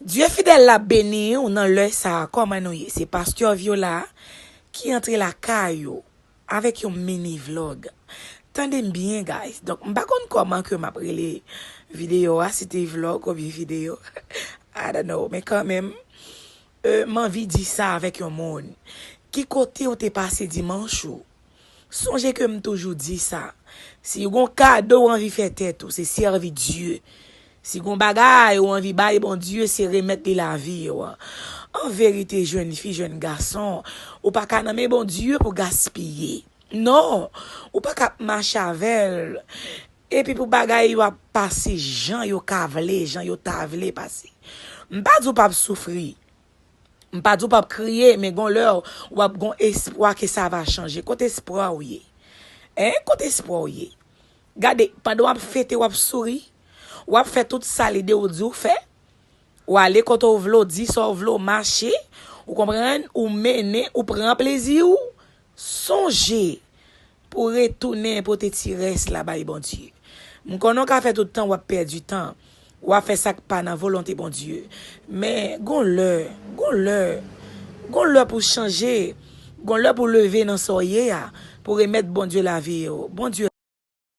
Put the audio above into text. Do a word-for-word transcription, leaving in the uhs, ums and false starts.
Dye fidèl la beni w nan lè sa a. Kòman nou ye? Se pastè Vyola ki antre lakay ou avèk yon mini vlog. Tande m byen, guys. Donk, m pa konn kòman ke m ap rele videyo a, si te vlog oubyen videyo. I don't know, men kanmenm, euh, m anvi di sa avèk yon moun. Ki kote ou te pase dimanch ou? Sonje ke m toujou di sa. Si gon kado ou anvi fè tèt ou, se sèvi Dye. Si gon bagay ou anvi bay Bondye, se remèt li lavi w. An verite, jèn fi, jèn gason, ou pa ka nan men Bondye pou gaspiye. Non, ou pa ka ap mache avè l. Epi pou bagay yo ap pase jan yo ka vle, jan yo ta vle pase. M pa di w p ap soufri. M pa di w p ap kriye, men gon lè w ap gon espwa ke sa va chanje. Kote espwa w ye? Hein? Kote espwa w ye? Gade, pandan w ap fete, w ap souri, w ap fè tout sa lide w di w fè. Ou ale kote w vle, w di sa w vle, w mache, ou konprann, ou mennen, ou pran plezi w. Sonje pou w retounen pote ti rès la bay Bondye. M konnen w ka fè tout tan w ap pèdi tan, w ap fè sa k pa nan volonte Bondye. Men gon lè, gon lè, gon lè pou w chanje, gon lè pou w leve nan sa w ye a, pou w remèt Bondye lavi w. Bondye